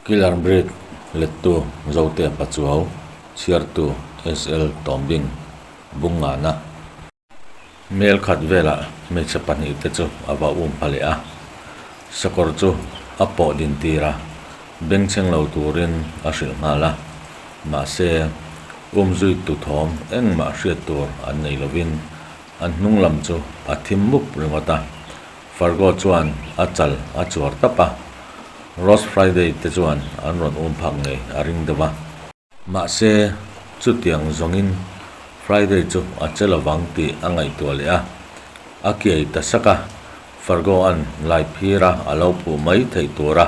Killer Breed lettu Zote Pachuau, chhiartu SL Tawmbing, Bungngana. Mel khat velah hmeichhe pahnihte chu a va um pha leh a, sakawr chu a pawh din tir a, bengchheng lo turin a hrilh nghal a. Mahse, um zui tu thawm engmah hriat tur an nei lovin an hnung lam chu a thim mup ringawt a. Fargo chuan a chal a chuar tap a, Ross Friday te chuan an rawn um phak ngei a ring deuh a. Mahse, chutiang zawngin Friday chu a che lovang tih a ngaihtuah leh a, a kiai ta sak a. Fargo-a'n lai phira a lo puh mai theih tura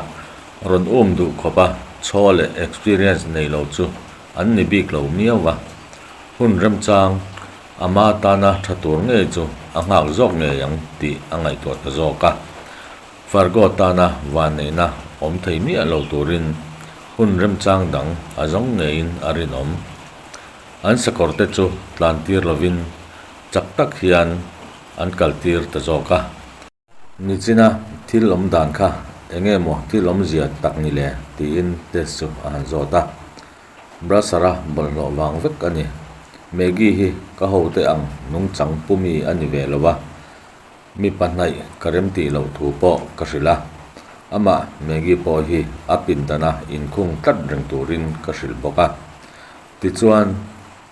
rawn um duh khawp a chhaw leh experience nei lo chu an ni bik lo miau va. Hun remchang Ama tana tha tur ngei chu a nghak zawk ngei ang tih a ngaihtuah ta zawk a. Fargo tana vanneihna awm thei miah lo turin hun remchang dang a zawng ngeiin a rinawm. An sakawr te chu tlan tir lovin chak tak hian an kal tir ta zawk a. Nichina thil awm dan kha eng nge maw thil awmzia tak ni le? tiin test chu a han zawt a. Brasser-a bawlhhlawh vang vek a ni. Maggie hi ka hote ang nungchang pumi a ni ve lo a, mi pahnaih ka remtih loh thu pawh ka hrilh a. Amah Maggie pawh hi a pindana inkhung tlat reng turin ka hrilh bawk a. Tichuan,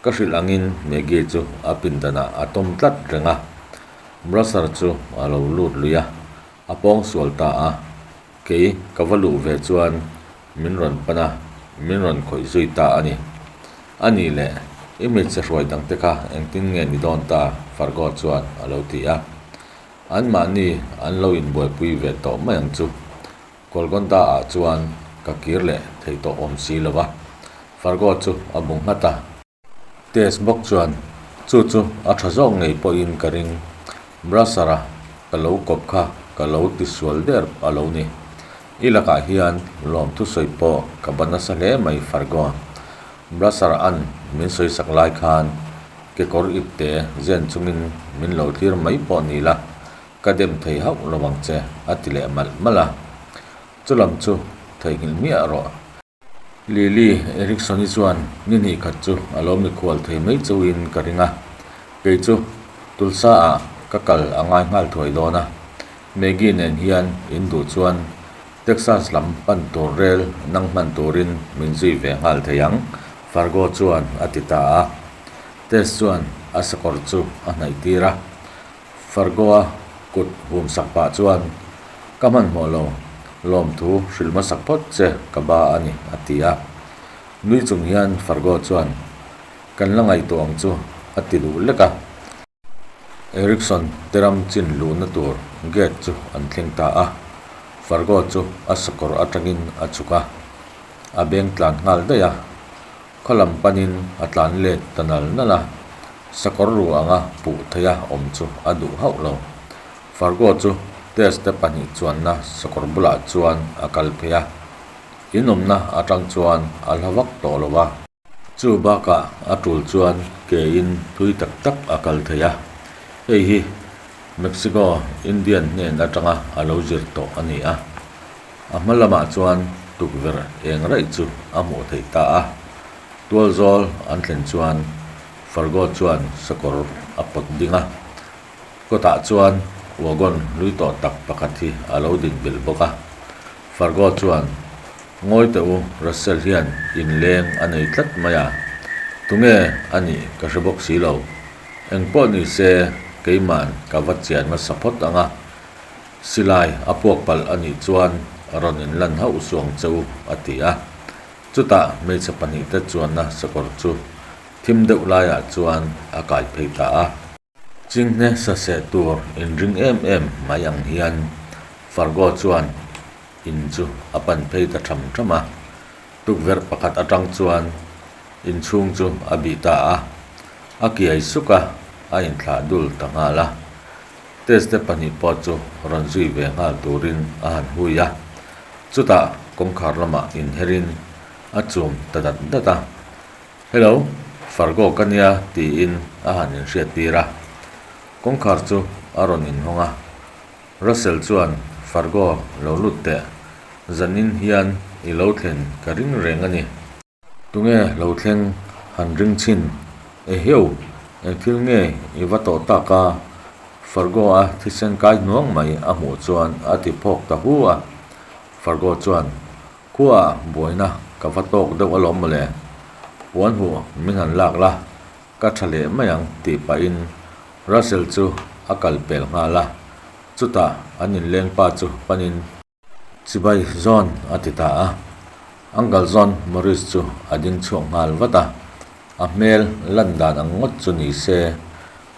ka hrilh angin Maggie chu a pindanah a tawm tlat reng a. Brasser chu a lo lut lui a, a pawng sual ta a. Kei ka va luh ve chuan min rawn pan a, min rawn khawih zui ta a ni. A nih leh, i hmeichhe hruai dangte kha engtin nge ni dawn ta? Fargo chuan a lo ti a. Anmahni an lo inbuaipui ve tawh mai ang chu. Golconda ah chuan ka kir leh thei tawh awm si lo va, Fargo chu a bu nghat a. Tess bawk chuan, Chu chu a tha zawk ngei pawhin ka ring. Brasser-a ka lo kawp kha ka lo tisual der a lo ni. I lakah hian lawmthu sawi pawh ka ba nasa hle mai Fargo. Brasser-a'n min sawisak lai khan kekawr ipte zen chungin min lo thlir mai pawh ni la, ka dem thei hauh lo ang che a ti leh malh malh a. Chulam chu theihnghilh miah rawh. Lily Erickson-i chuan ni hnih khat chu a lo mikhual thei mai chauhin ka ring a, kei chu Tulsa-ah ka kal a ngai nghal thuai dawn a, Maggie nen hian in duh chuan Texas lam pan tur rel nang hman turin min zui ve nghal thei ang, Fargo chuan a ti ta a. Tess chuan a sakawr chu a hnaih tir a, Fargo-a kut hum sak pah chuan, Ka hmanhmawh lo, lawmthu hrilh hmasak phawt che ka ba a ni, a ti a. Nui chung hian Fargo chuan, Kan la ngaihtuah ang chu, a ti duh lek a. Erickson te ram chin luhna tur gate chu an thleng ta a. Fargo chu a sakawr atangin a chhuk a, a beng tlan nghal daih a. Khaw lam panin a tlan let ta nal nal a, sakawr ru anga puh theia awm chu a duh hauh lo. Fargo chu test te pahnih chuanna sakawr bulah chuan a kal phei a, inawmna atang chuan a hla vak tawh lo a. Chu bakah a tul chuan ke in thui tak tak a kal thei a, hei hi Mexico Indian hnen atanga a lo zir tawh a ni a. A hma lamah chuan tukverh eng raih chu a hmuh theih ta a, tualzawl an thlen chuan Fargo chuan sakawr a pawt ding a, kawtah chuan wagon hlui tawh tak pakhat hi a lo din belh bawk a. Fargo chuan, Ngawi teh u, Russell hian inleng a nei tlat mai a, tunge a nih ka hre bawk si lo. Engpawh ni se keima'n ka va chian hmasa phawt ang a, Silai a puak palh a nih chuan rawn inlan hauh suang che u, a ti a. Chutah hmeichhe pahnihte chuanna sakawr chu thim deuh laiah chuan a kai phei ta a. Chinghne saseh tur inring em em mai ang hian Fargo chuan in chu a pan phei ta tham tham a. Tukverh pakhat atang chuan inchhung chu a bih ta a, a kiai suk a, a inthlah dul ta nghal a. Test te pahnih pawh chu rawn zui ve nghal turin a han hui a, chutah kawngkhar lamah inherin a chum ta dat dat a. Hello, Fargo ka nia tiin a han inhriat tir a. Kawngkhar chu a rawn inhawng a, Russell chuan Fargo lo lut teh, zanin hian I lo thlen ka ring reng a ni. Tunge lo thleng han ring chhin? Eheu, eng thil nge i va tawh tak a? Fargo-a thisen kai hnuang mai a hmuh chuan a ti phawk ta hu a. Fargo chuan, Khuaah buaina ka va tawk deuh alawm mawle. Puan huh min han lak la, ka tha leh mai ang tih pahin Russell chu a kal pel nghal a. Chutah an inleng pa chu panin. Chibai zawn a ti ta a. Uncle John Morris chu a ding chhuak nghal vat a. A hmel lan dan ang ngawt chu ni se,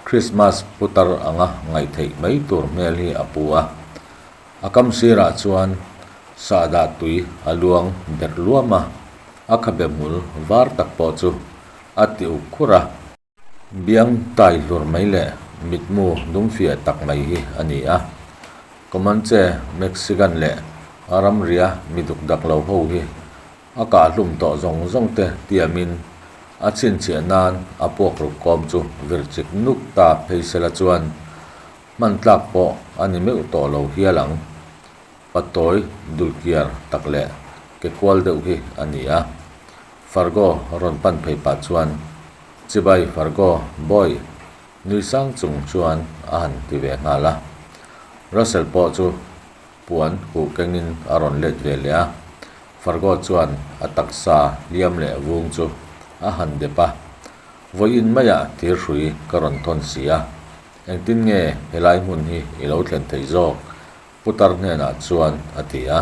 Christmas putar anga ngaih theih mai tur hmel hi a pu a. A kam sirah chuan sahdah tui a luang berh luam a, a khabe hmul var tak pawh chu a ti uk khur a. Biang tai hlur mai leh mitmu dum fiah tak mai hi a ni a. Comanche, Mexican leh a ramria mi duk dak lo ho hi a kahhlum tawh zawng zawng te tiamin a chhinchhiah nan a puak ruk kawm chu vir chik nuk ta phei sela chuan hman tlak pawh a ni meuh tawh lo hial ang. Patawi dulkiar tak leh ke kual deuh hi a ni a. Fargo rawn pan phei pah chuan, Chibai Fargo, boy! nui sang chung chuan a han ti ve nghal a. Russell pawh chu puan huh kengin a rawn let ve leh a. Fargo chuan a taksa hliam leh vung chu a han dep a. Vawiin maiah thirhrui ka rawn thawn si a, engtin nge helai hmun hi i lo thlen thei zawk? Putar hnenah chuan a ti a.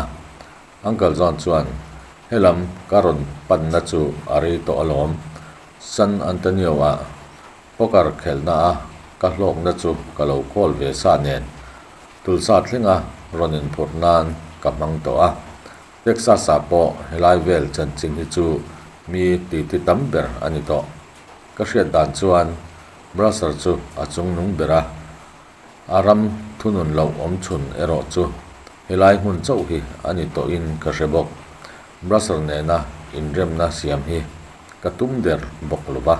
Uncle John chuan, Helam ka rawn panna chu a rei tawh alawm. San Antonio-ah poker khelhna a ka hlawkna chu ka lo call ve sa nen tulsa thlenga rawn inphurh nan ka hmang tawh a. Texas-ah pawh helai vel chanchin hi chu mi titi tam ber a ni tawh. Ka hriat dan chuan Brasser chu a chungnung ber a. A ram thunun loh awm chhun erawh chu helai hmun chauh hi a ni tawhin ka hre bawk. Brasser nena inremna siam hi ka tum der bawk lo va,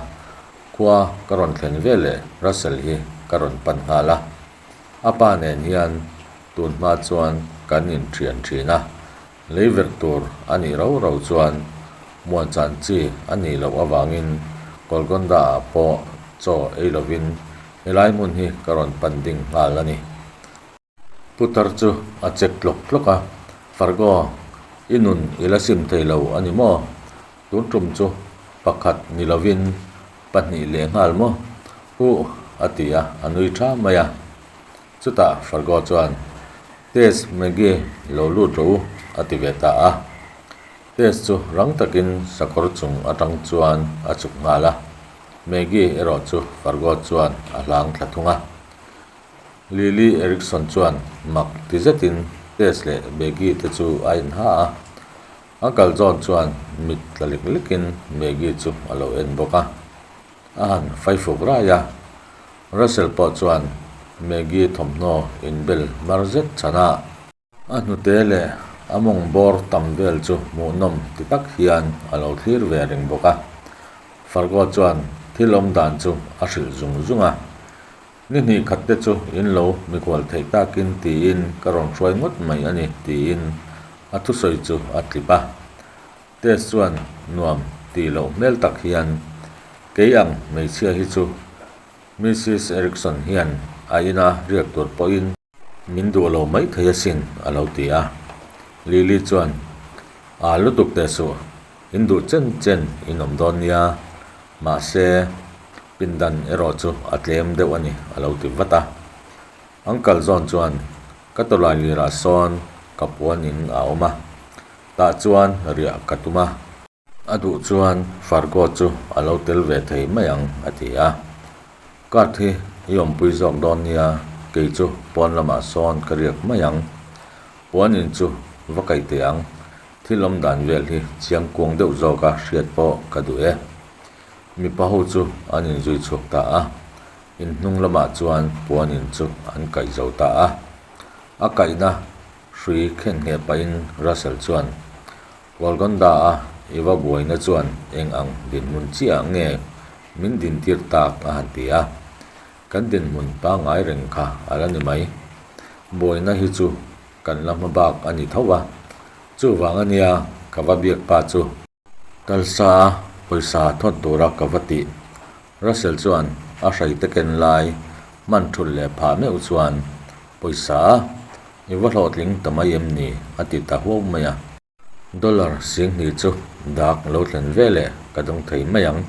khua ka rawn thlen ve leh Russell hi ka rawn pan nghal a. A pa nen hian tun hma chuan kan inthian thin a, lei verh tur a nih rau rau chuan muanchan chi a nih loh avangin Golconda-ah pawh chaw ei lovin helai hmun hi ka rawn pan ding nghal a ni. Putar chu a chek tlawk tlawk a, Fargo, i nun i la sim thei lo a ni maw? Tun tum chu pakhat ni lovin pahnih leh nghal maw? Huh! a ti a, a nui tha mai a. Chutah Fargo chuan, Tess, Maggie, lo lut rawh u, a ti ve ta a. Tess chu rang takin sakawr chung atang chuan a chuk nghal a. Maggie erawh chu Fargo chuan a hlang thla thung a. Lily Erickson chuan mak ti zetin Tess leh Maggie te chu a inha a. Uncle John chuan mit tla lek lekin Maggie chu a lo en bawk a. A han faifuk rai a, Russell pawh chuan Maggie thawmhnaw inbel mar zet chhan a. A hnute leh a mawng bawr tam vel chu hmuhnawm ti tak hian a lo thlir ve reng bawk a. Fargo chuan thil awm dan chu a hrilh zung zung a. Ni hnih khat te chu in lo mikhual theih takin tiin ka rawn hruai ngawt mai a ni tiin a thusawi chu a tlip a. Tess chuan nuam tih loh hmel tak hian, Kei ang hmeichhia hi chu Missis Erickson hian a ina riak tur pawhin min duh lo mai thei asin, a lo ti a. Lily chuan, Aa lutuk teh suh, in duh chen chen in awm dawn nia, mahse pindan erawh chu a tlem deuh a ni, a lo ti vat a. Uncle John chuan, Ka tawlai lirah sawn ka puan in a awm a, Tah chuan riah ka tum a. A duh chuan Fargo chu a lo tel ve thei mai ang, a ti a. Card hi i awmpui zawk dawn nia, kei chu pawn lamah sawn ka riak mai ang. Puan in chu va kaih teh ang, thil awm dan vel hi chiang kuang deuh zawka hriat pawh ka duh e. Mipa ho chu an inzui chhuak ta a, in hnung lamah chuan puan in chu an kaih zo ta a. A kaihna Hrui khen ngheh pahin Russell chuan, Golconda-a i va buaina chuan eng ang dinhmun chiah nge min dintir tak a han ti a. Kan dinhmun pangngai reng kha a la ni mai. Buaina hi chu kan la hma bak a ni tho va. Chuvang a nia, ka va biak pa chu? Talsa a pawisa thawn tura ka va tih. Russell chuan a hraite ken lai hman thulh leh phah meuh chuan, Pawisa a, i va hlawhtling ta mai em ni? a ti ta huau mai a. Dollar 2000 chu dak lo thlen ve leh ka dawng thei mai ang.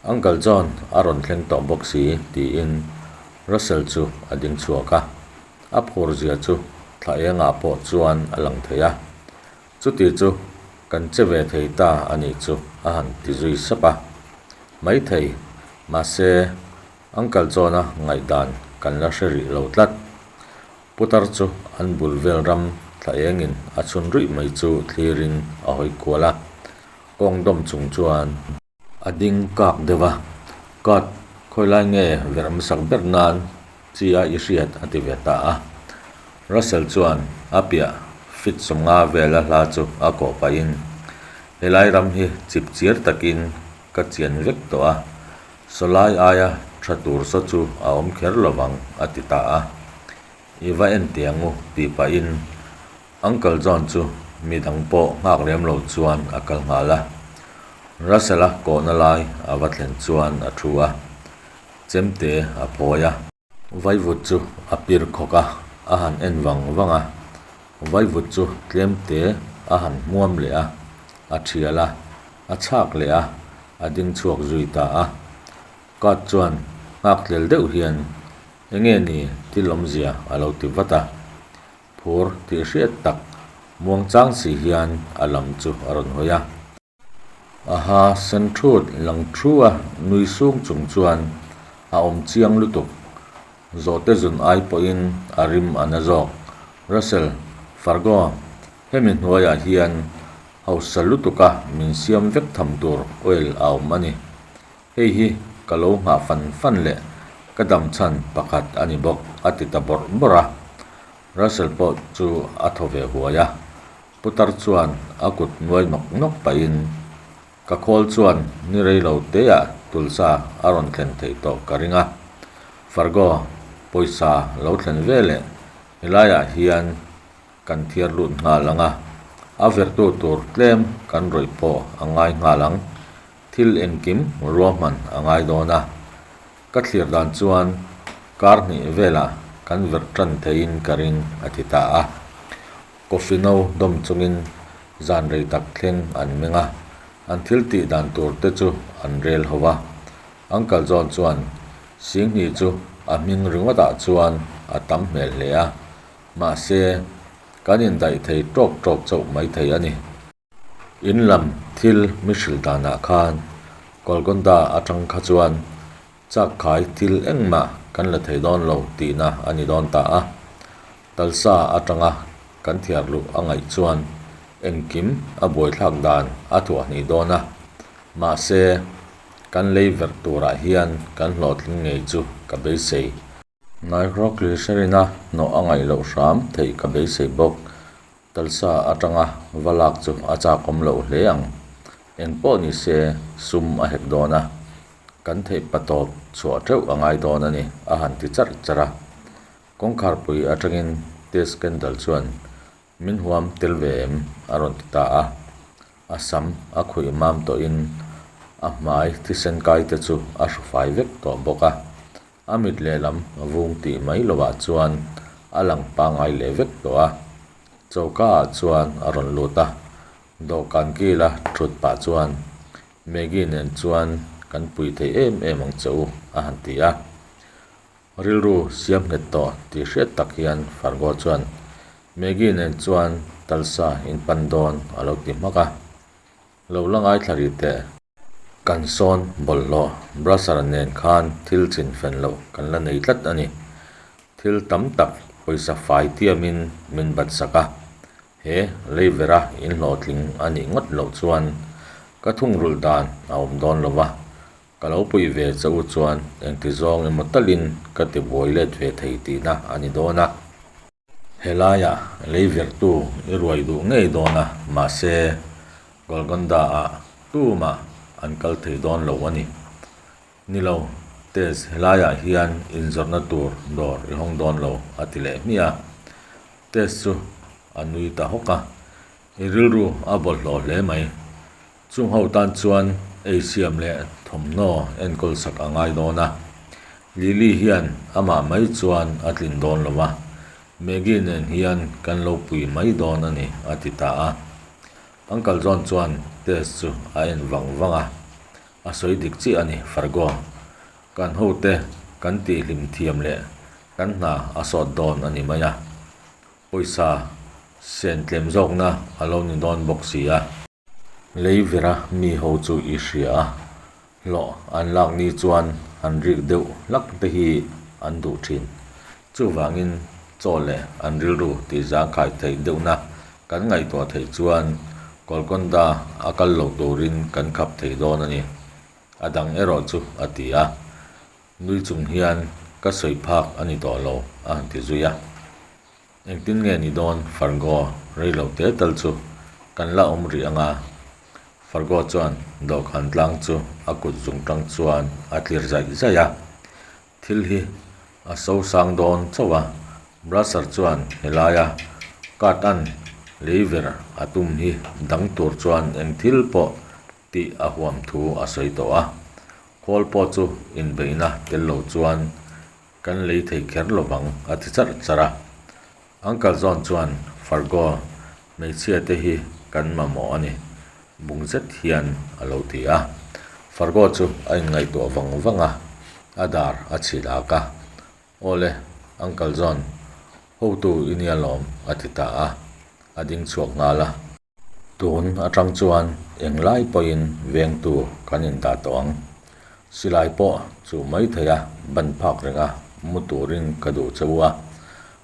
Uncle John a rawn thleng tawh bawk si tiin Russell chu a ding chhuak a. A phur zia chu thla engah pawh chuan a lang thei a. Chuti chu kan che ve thei ta a nih chu a han ti zui sap a. Maithei, mahse Uncle John-a ngaihdan kan la hre rih lo tlat. Putar chu an bul vel ram thla engin a chhun ruih mai chu thlirin a hawi kual a, kawng dawm chung chuan a ding kak deuh a, Kat, khawi lai nge verh hmasak ber nan chi a i hriat a ti ve ta a. Russell chuan a piah fit 50 vela hla chu a kawh pahin, Helai ram hi chip chiar takin ka chian vek tawh a, Sawlai aia tha tur saw chu a awm kher lo vang, a ti ta a. I va en teh ang u, tih pahin Uncle John chu mi dang pawh nghak lem lo chuan a kal nghal a. Russell-a kawhna lai a va thlen chuan a thu a, chemte a phawi a. Vaivut chu a pir khawk a, a han en vang vang a. Vaivut chu tlemte a han hmuam leh a, a thial a, a chhak leh a, a ding chhuak zui ta a. Kat chuan nghak tlel deuh hian, Enge ni thil awmzia a lo ti vat a. Phur tih hriat tak muangchang si hian a lam chu a rawn hawi a. Aha, sen thut lang thu a nui sung chung chuan a awm chiang lutuk. Zawhte zun ai pawhin a rim a na zawk. Russell, Fargo, hemi hnuaiah hian hausa lutuka min siam vek tham tur oil a awm a ni. Hei hi ka lo nghah fan fan leh ka dam chhan pakhat a ni bawk, a ti ta bawrh bawrh a. Russell pawh chu a thaw ve huai a. Putar chuan a kut nuai nawk nawk pahin, Ka khawl chuan ni rei lo teah tulsa a rawn thlen theih tawh ka ring a. Fargo, pawisa lo thlen ve leh helaiah hian kan thiar lut nghal ang a, a verhtu tur tlem kan rawih pawh a ngai nghal ang. Thil engkim ruahman a ngai dawn a. Ka thlir dan chuan kar hnih velah kan verh tan theiin ka ring, a ti ta a. Coffee no dawm chungin zan rei tak thleng an meng a, an thil tih dan tur te chu an rel ho a. Uncle John chuan 2000 chu a hming ringawtah chuan a tam hmel hle a, mahse kan indaih thei tawk tawk chauh maithei a ni. In lam thil mi hrilh danah khan Golconda atang kha chuan chakkhai thil engmah kan la thei dawn lo tihna a ni dawn ta a. Talsa atanga kan thiar luh a ngaih chuan engkim a buaithlak dan a thuah hnih dawn a. Mahse, kan lei verh turah hian kan hlawhtling ngei chu ka beisei. Nitroglycerin-a hnawh a ngaih loh hram theih ka beisei bawk. Talsa atanga va lak chu a chakawm loh hle ang. Eng pawh ni se sum a hek dawn a, kan theih patawp chhuah teuh a ngai dawn a ni, a han ti charh charh a. Kawngkharpui atangin Tess Kendall chuan Min huam tel ve em? a rawn ti ta a. A sam a khuih mam tawhin a hmai thisen kai te chu a hru fai vek tawh bawk a. A mit lehlam vung tih mai lovah chuan a lang pangngai leh vek tawh a. Choka ah chuan a rawn lut a, dawhkan kila thut pah chuan Maggie nen chuan kan pui thei em em ang che u a han ti a. Rilru siam nghet tawh tih hriat tak hian Fargo chuan Maggie nen chuan talsa in pan dawn a lo ti hmak a. Lo la ngaithla rih teh. Kan sawn bawlhhlawh brusher nen khan thil chin fen loh kan la nei tlat a ni. Thil tam tak pawisa fai tiamin min bat sak a, he leivera inhlawhtling a nih ngawt loh chuan ka thungrulh dan a awm dawn lo va, ka lo puih ve che u chuan engti zawng emaw talin ka ti buai let ve thei tihna a ni dawn a. Helaiah lei verhtu i ruai duh ngei dawn a, mahse Golconda-ah tumah an kal thei dawn lo a ni. Ni lo, Tess, helaiah hian inzawrhna tur dawr i hawng dawn lo, a ti leh hmiah a. Tess chu a nui ta hawk a. I rilru a bawlhhlawh hle mai. Chung ho tan chuan ei siam leh thawmhnaw enkawl sak a ngai dawn a. Lily hian amah mai chuan a tlin dawn lo a, Maggie nen hian kan lo pui mai dawn a ni, a ti ta a. Uncle John chuan test chu a en vang vang a, A sawi dik chiah a ni, Fargo. Kan hote kan tihhlim thiam leh kan hna a sawt dawn a ni mai a. Pawisa sen tlem zawkna a lo ni dawn bawk si a. Lei vera mi ho chu i hria a, hlawh an lak ni chuan han rik deuh hlak te hi an duh thin. Chuvangin chaw leh an rilru tih zangkhai theih deuhna kan ngaihtuah theih chuan Golconda a kal lo turin kan khap thei dawn a ni. A dang erawh chu a ti a. Nui chung hian ka sawi phak a ni tawh lo a han ti zui a. Engtin nge ni dawn Fargo rei lo te tal chu kan la awm rih ang a? Fargo chuan dawhkan tlang chu a kut zung tang chuan a tlir zaih zaih a. Thil hi a so sang dawn chauh a, Brasser chuan helaia card an lei ver a tum hi dang tur chuan eng thil pawh tih a huam thu a sawi tawh a. Khawl pawh chu inbeihna tel lo chuan Kan lei thei kher lo vang, a ti charh charh a. Uncle John chuan, Fargo, hmeichhia te hi kan mamawh a ni, bung zet hian a lo ti a. Fargo chu a inngaihtuah vang vang a, a dar a chhil ak a. Aw le, Uncle John, hotu i nia lawm, a ti ta a. A ding chhuak nghal a. Tun atang chuan englai pawhin vengtu kan indah tawh ang. Silai pawh chu mai thei a, ban phak renga mu turin ka duh che u a.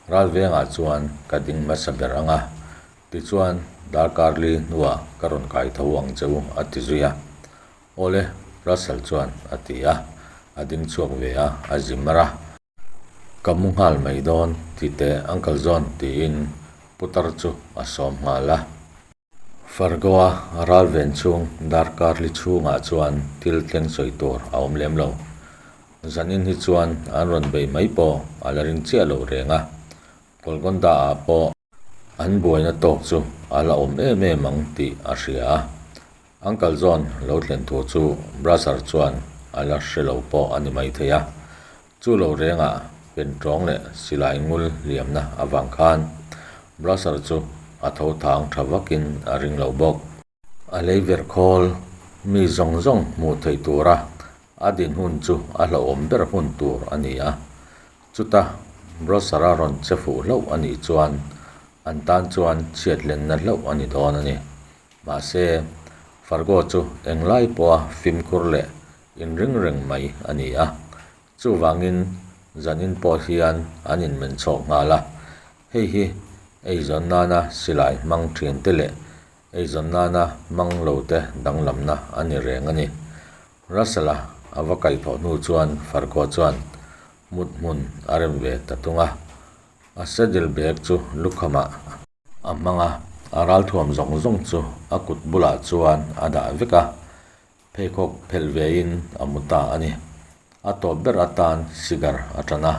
Ral vengah chuan ka ding hmasa ber ang a, tichuan darkar li hnuah ka rawn kai tho ang che u a ti zui a. Awle, Russell chuan a ti a, a ding chhuak ve a, a zi mar a. Ka mu nghal mai dawn ti teh Uncle John tiin putar chu a sawm nghal a. Fargo-a ral ven chhung darkar li chhungah chuan thil thleng sawi tur a awm lem lo. Zanin hi chuan an rawn bei mai pawh a la ring chiah lo reng a, Golconda-ah pawh an buaina tawk chu a la awm em em ang tih a hria a. Uncle John lo thlen thu chu Brasser chuan a la hre lo pawh a ni maithei a. Chu lo rengah pentawng leh silai ngul hliamna avang khan Brasser chu a tho thang tha vakin a ring lo bawk. A lei ver khawl mi zawng zawng hmuh theih tura a din hun chu a hlauhawm ber hmun tur a ni a. Chuta Brasser-a rawn che fuh hlauh a nih chuan an tan chuan chhiat lenna hlauh a ni dawn a ni. Mahse, Fargo chu englai pawha fimkhur leh inring reng mai a ni a. Chuvangin zanin pawh hian an inmen chhawk nghal a, hei hi eizawn nana silai hmang thiante leh eizawn nana hmang lote danglamna a ni reng a ni. Russell-a a va kaihthawh hnu chuan Fargo chuan mut hmun a rem ve ta tung a, a saddle bag chu lukhamah a hmang a, a ralthuam zawng zawng chu a kut bulah chuan a dah vek a. Pheikhawk phelh vein a mu ta a ni. A tawp ber atan cigar a tan a,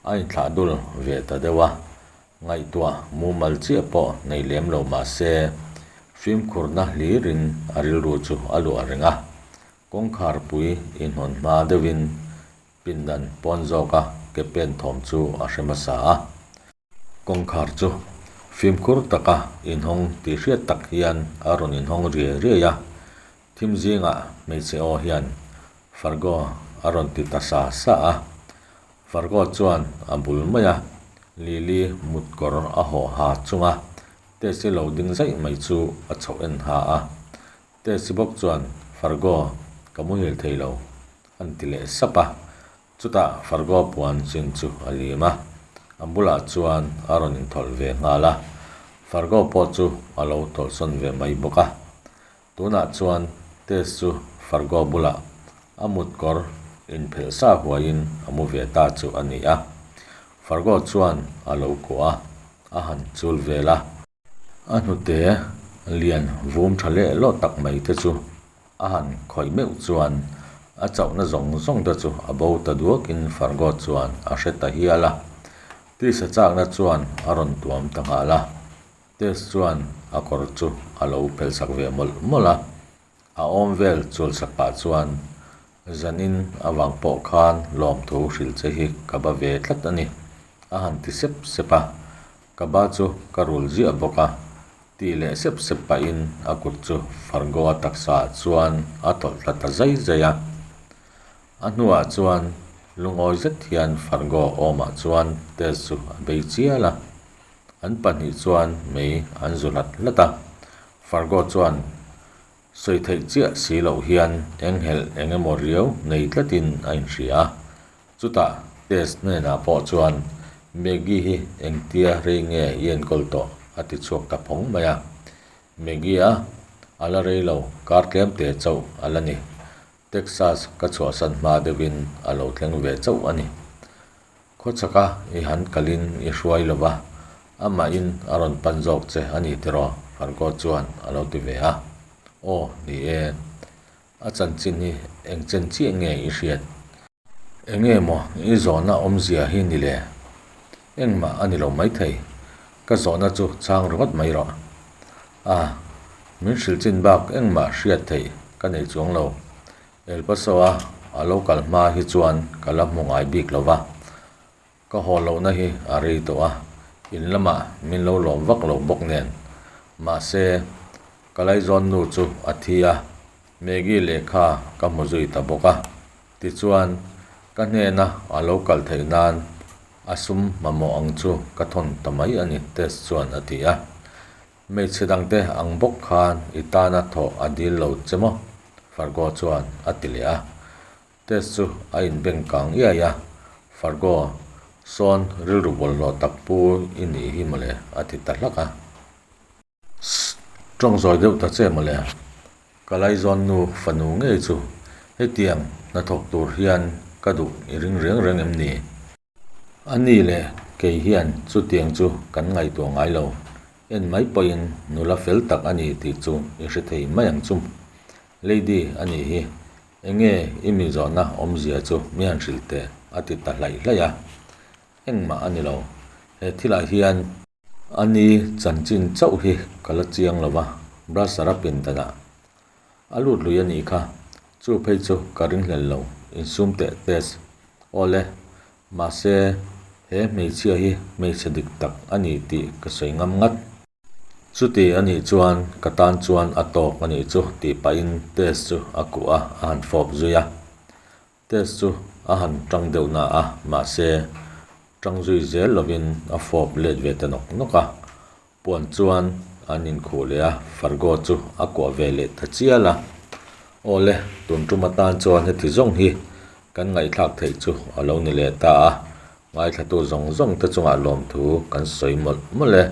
a inthlah dul ve ta deuh a. Ngaihtuah mumal chiah pawh nei lem lo mah se, fimkhurna hlirin a rilru chu a luah reng a. Kawngkhar pui inhawn hma deuhin pindan pawn zawka ke pen thawm chu a hre hmasa a. Kawngkhar chu fimkhur taka inhawng tih hriat tak hian a rawn inhawng riai riai a, thim zingah hmeichhe aw hian Fargo a rawn ti ta sa sa a. Fargo chuan a bul mai a, Lily mutkawr a hawh ha chunga Tess-i lo ding zaih mai chu a chhoh en ha a. Tess-i bawk chuan Fargo ka muhil thei lo an ti leh sap a. Chutah Fargo puan chin chu a lim a, a bulah chuan a rawn inthawlh ve nghal a. Fargo pawh chu a lo tawlhsawn ve mai bawk a. Tunah chuan Tess chu Fargo bulah a mutkawr inphelh sa huaiin a mu ve ta chu a ni a. Fargo chuan a lo kuah a, a han chul vel a. A hnute lian vum tha leh lawh tak mai te chu a han khawih meuh chuan a chauhna zawng zawng te chu a bo ta duakin Fargo chuan a hre ta hial a. Tisa chakna chuan a rawn tuam ta nghal a. Tess chuan a kawr chu a lo phelhsak ve mawlh mawlh a. A awm vel chualsak pah chuan, Zanin avang pawh khan lawmthu hrilh che hi ka ba ve tlat a ni, a han ti sep sep a. Ka ba chu ka rul ziah bawk a, tih leh sep sep pahin a kut chu Fargo-a taksaah chuan a tawlh thla ta zai zai a. A hnuah chuan lungawi zet hian Fargo awmah chuan test chu a bei chial a. An pahnih chuan mei an zu hlat hlat a, Fargo chuan sawi theih chiah si loh hian enghelh eng emaw riau nei tlatin a inhria a. Chutah Tess hnenah pawh chuan Maggie hi engtia rei nge i enkawl tawh a ti chhuak ta phawng mai a. Maggie a a la rei lo, kar tlem te chauh a la ni. Texas ka chhuahsan hma deuhin a lo thleng ve chauh a ni. Khawchhaka i han kalin i hruai lo va, amahin a rawn pan zawk che a ni tiraw? Fargo chuan a lo ti ve a. Aw, ni e. A chanchin hi eng chen chiah nge i hriat? Enge maw i zawhna awmzia hi ni le? Engmah a ni lo maithei. Ka zawhna chu chhang ringawt mai rawh. A, min hrilh chin bak engmah hriat theih ka nei chuang lo. El Paso-a a lo kal hma hi chuan ka la hmu ngai bik lo va. Ka haw lohna hi a rei tawh a, in lamah min lo lawm vak lo bawk nen. Mahse, ka laizawn nu chu a thi a, Maggie lehkha ka hmu zui ta bawk a. Tichuan, ka hnena a lo kal theih nan a sum mamawh ang chu ka thawn ta mai a ni, Tess chuan a ti a. Hmeichhe dangte ang bawk khan i tana thawh a dil lo che maw? Fargo chuan a ti leh a. Tess chu a inbeng kang iai a, Fargo, sawn rilru bawlhhlawh tak pu i nih hi mawle a ti ta hlak a. Sst, tawng zawi deuh ta che mawle. Ka laizawn nu fanu ngei chu hetiang hnathawk tur hian ka duh i ring reng reng em ni? A ni le, kei hian chutiang chu kan ngaihtuah ngai lo. En mai pawhin nula fel tak a ni tih chu i hre thei mai ang chu. Lady a nih hi, enge i mi zawhna awmzia chu mi han hrilh teh a ti ta hlaih hlaih a. Engmah a ni lo, he thilah hian. A ni chanchin chauh hi ka la chiang lo va, Brasser-a pindanah A lut lui a nih kha, chu phei chu ka ringhlel lo, insum teh test. Awle, mahse he hmeichhia hi hmeichhe dik tak a ni tih ka sawi ngam ngat. Chuti a nih chuan ka tan chuan a tawk a nih chu tih pahin test chu a kuh a, a han fawp zui a. Test chu a han tang deuh na a, mahse tang zui zel lovin a fawp let ve ta nawk nawk a. Puan chuan an inkhuh leh a, Fargo chu a kuah ve leh ta chial a. Aw le, tun tum atan chuan heti zawng hi kan ngaihthlak theih chu a lo ni leh ta a, ngaithlatu zawng zawng te chungah lawmthu kan sawi mawlh mawlh e.